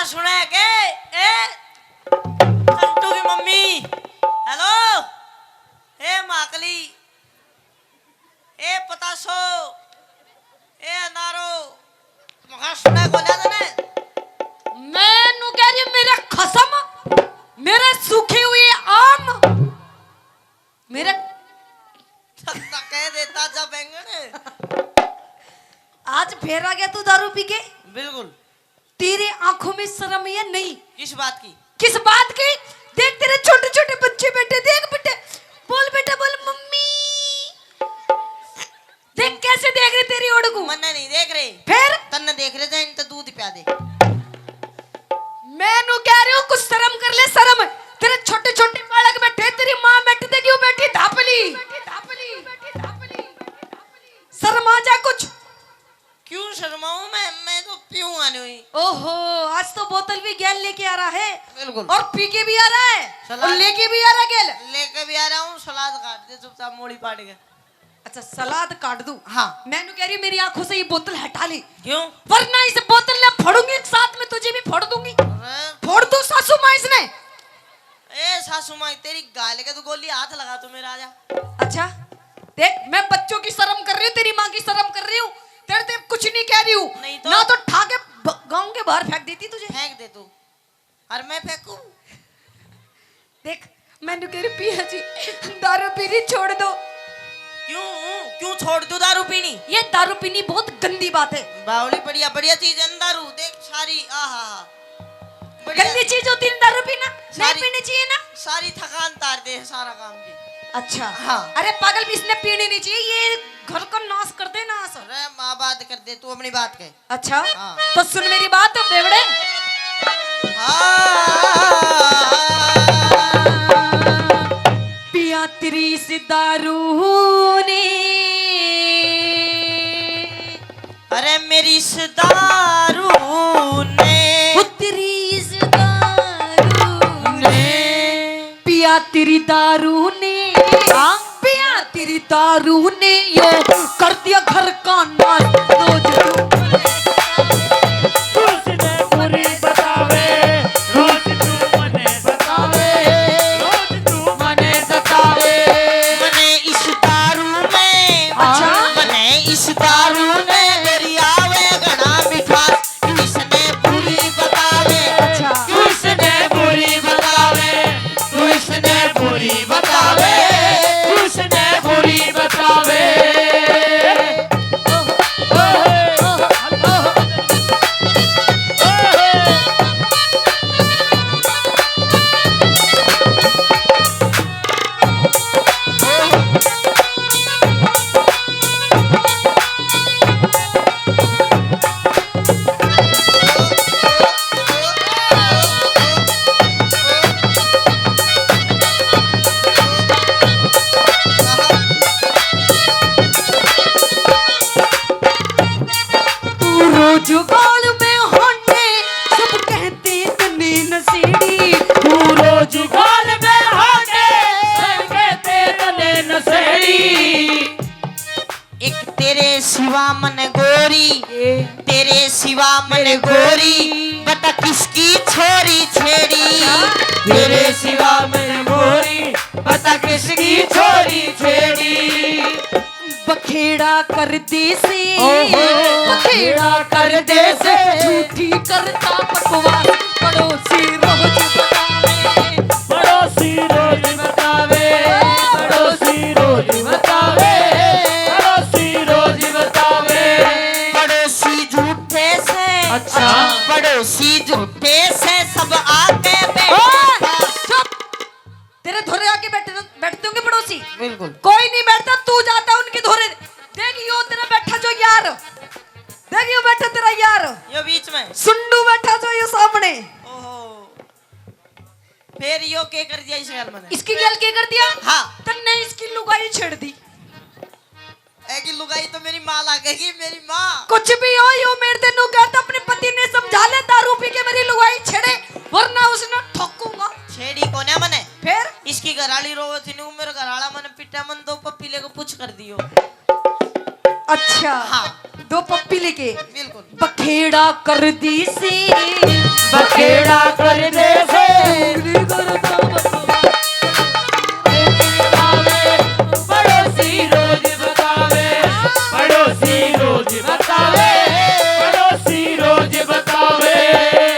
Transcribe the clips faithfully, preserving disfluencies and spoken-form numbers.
सुने के? ए संतू की मम्मी, हेलो। ए माकली, ए पतासो, ए अनारो, मखा सुने को ना तने? मैं नु कह रही, मेरे खसम, मेरे सूखे हुए आम, मेरे सत्ता कह दे, ताजा बैंगन। आज फेर आ गया तू दारू पी के? बिल्कुल। तेरी आंखों में शर्म या नहीं? किस बात की? किस बात की? देख, तेरे छोटे छोटे बच्चे बैठे, देख बेटे, बोल बेटा, बोल मम्मी। देख कैसे देख रहे तेरी ओड़ को। मन्ने नहीं देख रहे। फिर? तन्ने देख रहे, जा इनते दूध प्या दे। मैं नु कह रही हूँ, कुछ शर्म कर ले, शर्म। तेरे छोटे छोटे बालक बैठे, तेरी माँ बैठी, देखियो बैठी धापली। शर्मा जा कुछ। क्यों शर्माऊं मैं? मैं तो पीऊंगा नहीं। ओहो, आज तो बोतल भी गैल लेके आ रहा है। बिल्कुल। और पी के भी आ रहा है। सलाद और लेके भी आ रहा है गैल। लेके भी आ रहा हूँ, सलाद काट दे चुपचाप, मूली पाट के। अच्छा, सलाद काट दूं? हाँ। मैं नु कह रही, मेरी आंखों से ये बोतल हटा ले। क्यों? वरना इस बोतल ने फोड़ूंगी, एक साथ में तुझे भी फोड़ दूंगी। अरे। फोड़ दूं सासू माँ इसने। ए सासू माँ, तेरी गाल के तो गोली हाथ लगा तू मेरा, आजा। अच्छा, देख, मैं बच्चों की शर्म कर रही हूँ, तेरी माँ की शर्म कर रही हूँ, तेरे ते कुछ नहीं कह रही हूँ। नहीं तो? ना तो ठा के ब-, गाँव के बाहर फेंक देती तुझे। फेंक दे तू। और मैं फेंकू? देख, मैं नु कह रही, पिया जी, दारू पीनी छोड़ दो। क्यों? क्यों छोड़ दूं दारू पीनी? ये दारू पीनी बहुत गंदी बात है। बावली, बढ़िया, बढ़िया चीज है ना दारू। देख सारी, आहा, बढ़िया। गंदी चीज होती है दारू पीना, नहीं सारी, पीनी चाहिए ना। सारी थकान तार दे, सारा काम भी। अच्छा। हाँ। अरे पागल, भी इसने पीनी नहीं चाहिए, ये घर का नाश कर दे, नाश। अरे माँ, बात कर दे तू, अपनी बात कह। अच्छा, हाँ। तो सुन मेरी बात बेवड़े। हाँ। पिया तेरी इस दारू ने। अरे मेरी इस दारू ने। ओ तेरी इस दारू ने। पिया तेरी दारू ने। हाँ? पिया तेरी दारू ने यो कर दिया घर का नाश। रोज तू मने बतावे। तू इसने बुरी बतावे, रोज तू मने बतावे, रोज तू मने बतावे। मने इस दारू में, अच्छा? मने इस दारू में मेरी आवे घना मिठास। तू इसने बुरी बतावे, अच्छा। तू इसने बुरी बतावे, तू इसने बुरी बतावे, तू इसने बुरी बतावे। तू रोज गाल में हांडे, सब कहते तन्ने नशेड़ी। तू रोज गाल में हांडे, सब कहते तन्ने नशेड़ी। एक तेरे सिवा मन गोरी, ए। तेरे सिवा मन तेरे गोरी, गोरी। बता किसकी छोरी छेड़ी। अच्छा। तेरे सिवा मन गोरी, बता किसकी छोरी छेड़ी। बखेड़ा कर दे से, ओहो। बखेड़ा कर दे से, झूठी करता बकवास। पड़ोसी रोज बतावे, पड़ोसी रोज बतावे, पड़ोसी रोज बतावे, पड़ोसी रोज बतावे। पड़ोसी झूठे से, अच्छा। पड़ोसी झूठे से सब आके बैठे ओए, था। चुप। तेरे धोरे आके बैठे, बैठते होंगे पड़ोसी। बिल्कुल। कोई नहीं बैठता, तू जाता उनके धोरे। देख यो तेरा बैठा जो यार, देख यो बैठा तेरा यार। यो बीच में। सुंडू बैठा जो यो सामने। ओहो। फिर यो के कर दिया इस गैल में? इसकी गैल के कर दिया? हाँ। तन्ने इसकी लुगाई छेड़ दी। ए की लुगाई तो मेरी माँ लागेगी, मेरी माँ। कुछ भी हो, यो मेरे ते नु कहता, अपने पति ने समझा ले, दारू पी के मेरी लुगाई छेड़े, वरना उसने ठोकूंगा। छेड़ी कोन्या मने। फिर? इसकी घरआली रोवे थी नु, मेरे घरआला मने पिटा, मन दो पप्पी लेके पूछ कर दियो। अच्छा। हाँ। दो पप्पी लेके। बिल्कुल। बखेड़ा कर दी सी। बखेड़ा कर दे से। पड़ोसी रोज बतावे, पड़ोसी रोज बतावे, पड़ोसी रोज बतावे।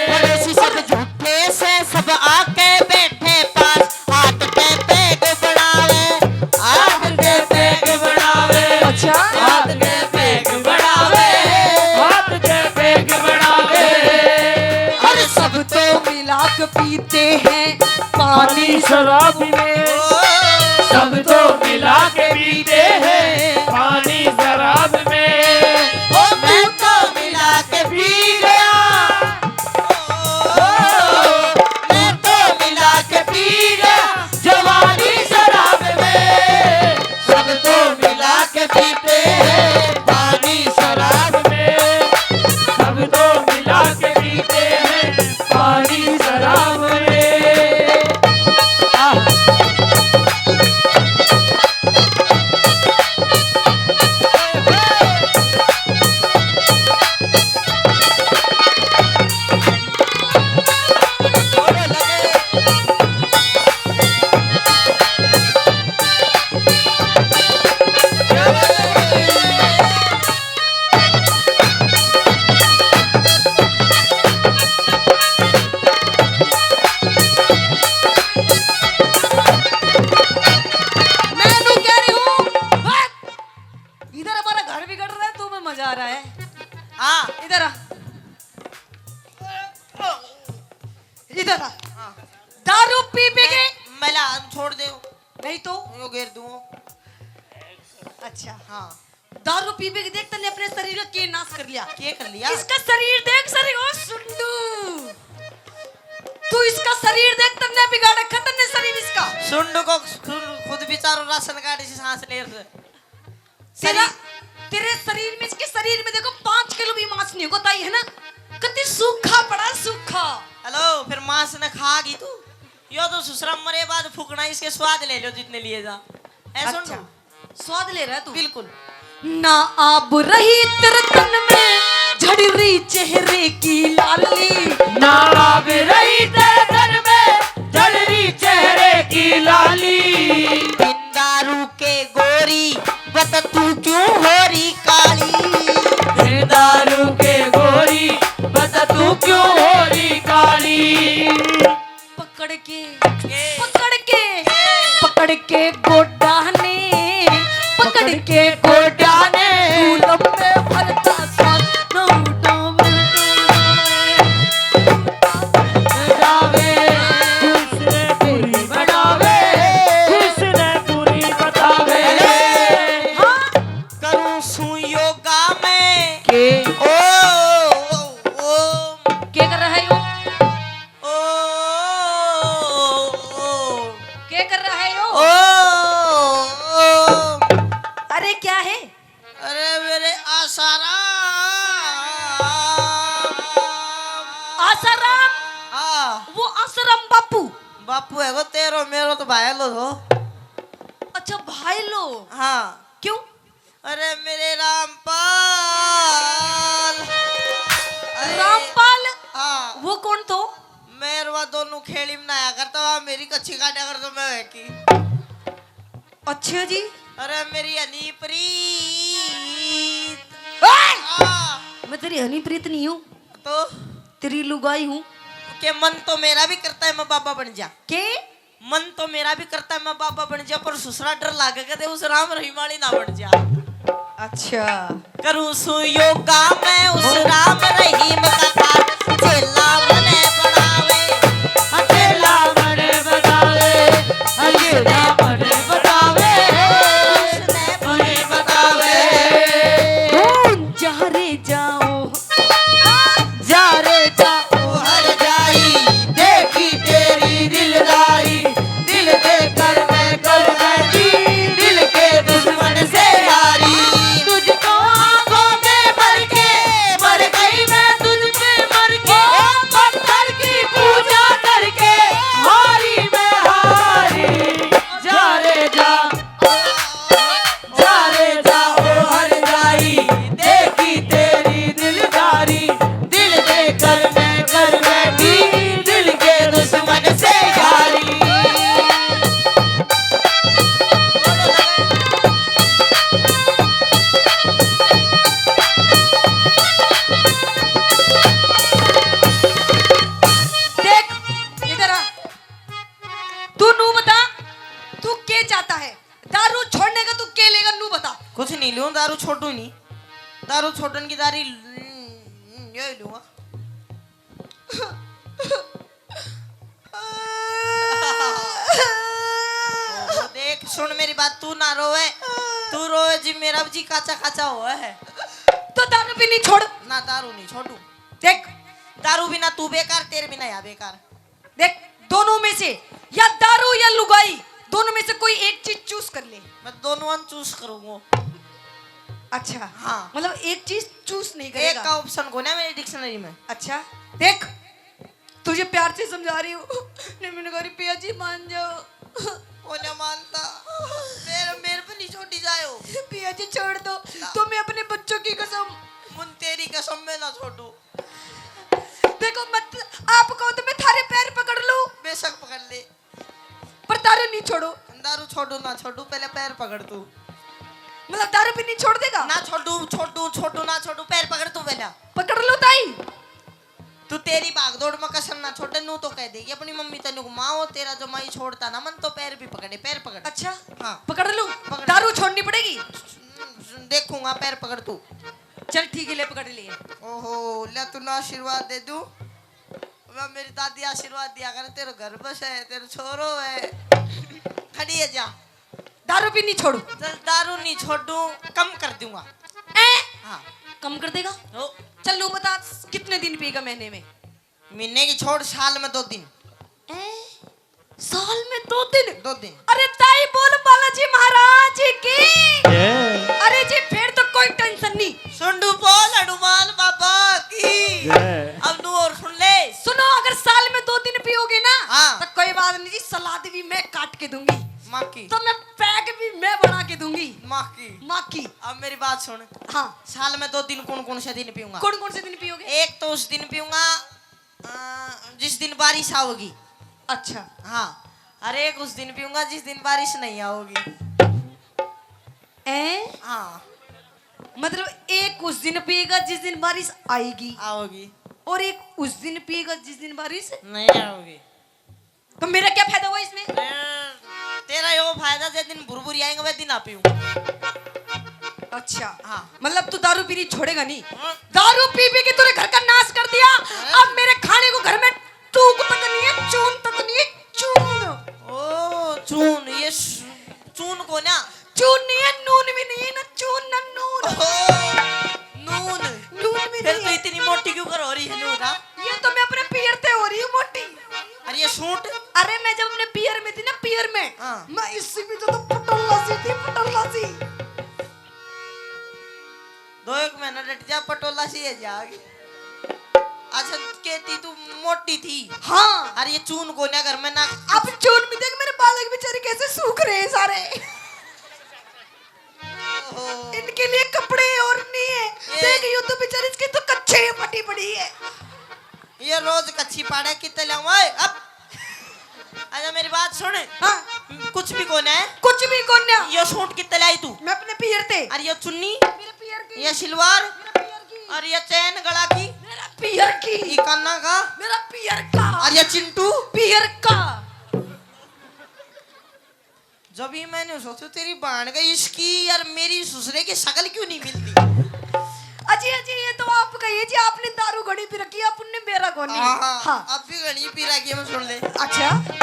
पड़ोसी सब झूठे से, सब आके बैठे पास, हाथ पे पैग बनावे, हाथ पे पैग बनावे, अच्छा। हाथ पे पैग बनावे, हाथ पे पैग बनावे। अरे सब तो मिला के पीते हैं पानी शराब में। सब तो मिला के पीते हैं पानी शराब में। ओ मैं तो मिला के पी गया। ओ मैं तो मिला के पी गया जवानी शराब में। सब तो मिला के पीते हैं पानी शराब में। सब तो मिला के पीते हैं पानी शराब में। आह। मैं भी कह रही हूँ, बस। इधर हमारा घर बिगड़ रहा है, तुम्हें मजा आ रहा है। हाँ। इधर आ, इधर आ। हाँ। दारू पी पी के मैं, मैला हाथ छोड़ दे। नहीं तो यो घेर दूँ। अच्छा। हाँ। दारू पी पी के देख, तन्ने अपने शरीर का के नाश कर लिया। के कर लिया? इसका शरीर देख, शरीर, ओ सुंडू, तू इसका शरीर देख, तन्ने बिगाड़ रखा तन्ने शरीर इसका। सुंडू को खुद, खुद बेचारो राशन कार्ड से सांस ले रहे। तेरा, शरीर तेरे शरीर में, इसके शरीर में देखो, पाँच किलो भी मांस नहीं होता, ये है ना, कति सूखा पड़ा, सूखा। हेलो, फिर मांस ने खा गई तू? यो तो ससुरा मरे बाद फूकना, इसके स्वाद ले लो जितने लिए जा। ऐ सुन अच्छा। स्वाद ले रहा है तू? बिल्कुल। ना आब रही तेरे तन में झड़ रही चेहरे की लाली। ना आब रही तेरे तन में झड़ रही चेहरे की लाली। बिन दारू के गोरी, बता तू क्यों हो रही काली? बिन दारू के गोरी, बता तू क्यों हो रही काली? पकड़ के, पकड़ के, पकड़ के गोडा ने, पकड़ के गोडा ने। तू लम्बे भरता सा, ना उठा जावे, उसने पूरी बनावे, उसने पूरी बतावे। हाँ? करूँ सू योगा में। के? ओ, ओ, ओ। के कर रहा है यो? ओ, ओ। के कर रहा है यो? ओ, ओ। अरे क्या है? अरे मेरे आसाराम। आसाराम? हाँ। वो आसाराम बापू? बापू है वो तेरो, मेरो तो भाई लो हो। अच्छा भाई लो। हाँ। क्यों? अरे मेरे रामपाल। अरे रामपाल? हाँ। वो कौन थो? मैं वा दोनों खेली में नहाया करता, वहाँ मेरी कच्छी काटा करता मैं वह की। अच्छा जी। अरे मेरी हनी प्रीत। ओए! हाँ। मैं तेरी हनी प्रीत नहीं हूँ। तो? तेरी लुगाई हूँ। के मन तो मेरा भी करता है मैं बाबा बन जा। के? मन तो मेरा भी करता है मैं बाबा बन जा, पर ससुरा डर लागे कदे उस राम रहीम वाली ना बन जा। अच्छा। करूँ सू योगा मैं उस राम रहीम का था, चेला मने बनावे, हाँ, चेला मने बनावे, हाँ, चेला मने बतावे, उसने मने बतावे। कौन जा रे जाओ, जा रे जा। ओ हर जाई, देखी तेरी दिलदारी, दिल देकर मैं करूँ मैं भी दिल के दुश्मन से यारी। तुझको आंखों में भर के मर गई छोटन की दारू ल-, ये लूंगा। ओहो, देख, सुन मेरी बात, तू ना रोवे। तू रोवे जी, मेरा भी जी काचा काचा होवे है। तो दारू भी नहीं छोड़। ना, दारू नहीं छोड़ू। देख, दारू बिना तू बेकार, तेरे बिना या बेकार। देख, दोनों में से, या दारू या लुगाई, दोनों में से कोई एक चीज चूज कर ले। मैं दोनों चूज करूंगा। अच्छा, हाँ। मतलब एक चीज चूज नहीं एक करेगा? का ऑप्शन कोन्या मेरी डिक्शनरी में। अच्छा, देख, तुझे प्यार से समझा रही हूँ। नहीं, मैंने कहा, "पिया जी, मान जाओ।" वो नहीं मानता। मेरे, मेरे पे नहीं छोड़ी जाओ। "पिया जी, छोड़ दो।" तुम्हें अपने बच्चों की कसम। मुन तेरी कसम में ना छोड़ू। देखो, मत, आप कहो तो मैं थारे पैर पकड़ लूं। बेशक पकड़ ले। पर दारू नहीं छोड़ो। दारू छोड़ू ना छोड़ू, पहले पैर पकड़ तू। मतलब, दारू भी नहीं छोड़ देगा? ना छोड़ू, छोड़ू, छोड़ू ना छोड़ू, पैर पकड़ तू पहले। पकड़ लो ताई। तू तेरी भागदौड़ में कसर ना छोड़े, नू तो कह देगी अपनी मम्मी तैनू को, "माँ, वो तेरा जो माई छोड़ता ना मन, तो पैर भी पकड़े, पैर पकड़।" अच्छा, हाँ। पकड़ लूं? पकड़। दारू छोड़नी पड़ेगी? देखूंगा, पैर पकड़ तू। चल ठीक है, ले पकड़ लिए। ओहो, ले तू ना आशीर्वाद दे दू। वह मेरी दादी आशीर्वाद दिया करे, तेरे घर बस है, तेरे छोरो है। खड़ी है जा। दारू भी नहीं छोड़ू। चल, दारू नहीं छोड़ू, कम कर दूंगा। ए? हाँ। कम कर देगा? हो। चल, नू बता, कितने दिन पिएगा महीने में? महीने की छोड़, साल में दो दिन। ए? साल में दो दिन? दो दिन। अरे ताई बोल बालाजी महाराज की। जय। अरे जी, फिर तो कोई टेंशन नहीं। सुंडू बोल हनुमान बाबा की। जय। अब नू और सुन ले। सुनो, अगर साल में दो दिन पियोगे ना, हाँ। तो कोई बात नहीं जी, सलाद भी मैं काट के दूंगी। माँ की। तो मैं पैक भी मैं बना के दूंगी। माँ की। माँ की। अब मेरी बात सुन। हाँ। साल में दो दिन कौन कौन से दिन पीऊंगा? कौन कौन से दिन पियोगे? एक तो उस दिन पीऊंगा, अ, जिस दिन बारिश आओगी। अच्छा। हाँ, हर एक उस दिन पीऊंगा जिस दिन बारिश नहीं आओगी। ए? हाँ। मतलब, एक उस दिन पिएगा जिस दिन बारिश आएगी, आओगी। और एक उस दिन पिएगा जिस दिन बारिश नहीं आओगी। तो मेरा क्या फायदा हुआ इसमें? ए, तेरा यो फायदा, जे दिन भुरभुरी आएंगे, वह दिन आ पीऊं। अच्छा। हाँ। मतलब, तू दारू पीनी छोड़ेगा नहीं? हाँ। दारू पी पी के तूने घर का नाश कर दिया। हाँ। अब मेरे खाने को घर में टूक तक नहीं है, चून तक नहीं है, चून। ओ, चून, ये स-, चून को ना? चून नहीं है, नून भी नहीं है, ना चून ना नून। ओ, नून। नून भी फिर नहीं तो है। इतनी मोटी क्यों कर हो रही है, नून, हाँ? ये तो मैं अपने पीयर ते हो रही हूँ मोटी। अरे ये सूट? अरे मैं जब अपने पीयर में थी ना, पीयर में, हाँ। मैं इससे भी ज्यादा पटोला सी थी, पटोला सी। दो एक महीना डट जा, पटोला सी है जागी। अच्छा, कहती तू मोटी थी। हाँ। अरे ये चून कोन्या घर में ना। अब चून भी देख, मेरे बालक बेचारे कैसे सूख रहे हैं सारे। ओहो। इनके लिए कपड़े और नहीं है। ये देख, यूं तो बेचारी इसकी तो कच्छे ही फटी पड़ी है। ये रोज कच्छी पाड़े, कितने लाऊं? ओए, अब आजा, मेरी बात सुन। हाँ। कुछ भी कोन्या है। कुछ भी कोन्या। ये सूट कितने लाई तू? मैं अपने पीयर ते। और ये चुन्नी? मेरे पीयर की। ये सिलवार? मेरे पीयर की। और ये चैन गला की? मेरा पीयर की। ये काना का? मेरा पीयर का। और ये चिंटू? पीयर का। जब ये मैंने सोचो, तेरी बाण गई इसकी, यार, मेरी ससुरे की शकल क्यों नहीं मिलती? अजी, अजी, ये तो आप कहिए जी, आपने दारू घणी पी रखी है, अपन ने बेरा कोनी। हाँ, हाँ। आप भी घणी पी रखी है, मैं सुन ले। अच्छा। हाँ।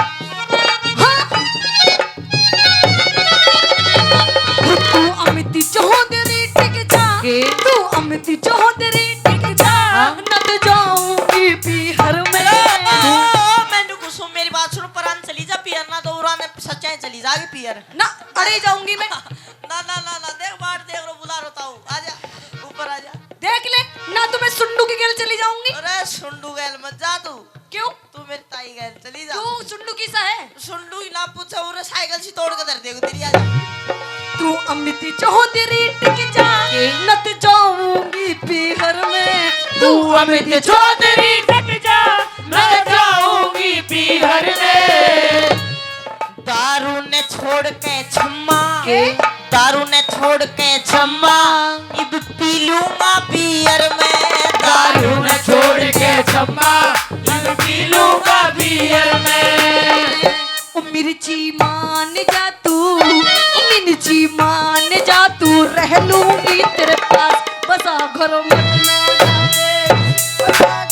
तू अमित चौधरी टिक जा, के? तू अमित चौधरी टिक जा, हाँ? न तो जाऊंगी पीहर में। ओ, मैनू कुछ मेरी बात सुन, परान चली जा पीहर ना, तो उरा ने सच्चाई चली जागी पीहर। ना, अड़े जाऊंगी मैं। ना, ना, ना, ना, देख बाट देख रो, बुला रो ताऊ, आजा, ऊपर आजा। देख ले, ना तो मैं सुंडू की गेल चली जाऊंगी। अरे सुंडू गेल मत जा तू। क्यों? तू मेरी ताई गेल चली जा। क्यों, सुंडू किसा है? सुंडू ही ना पूछे, उरे साइकिल सी तोड़ के धर देगा तेरी, आजा। तू अमित चौधरी टिक जा, के? न तो जाऊंगी पीहर में। तू अमित चौधरी टिक जा, न तो जाऊंगी पीहर में। दारू ने छोड़ के छम्मा, के? दारू ने छोड़ के छम्मा, इब पी लूंगा बियर में। दारू ने छोड़ के छम्मा, इब पी लूंगा बियर में। ओ मिर्ची मान जा तू, ओ मिर्ची मान जा तू, रह लूंगी तेरे पास, बसा पर मत ना जावे।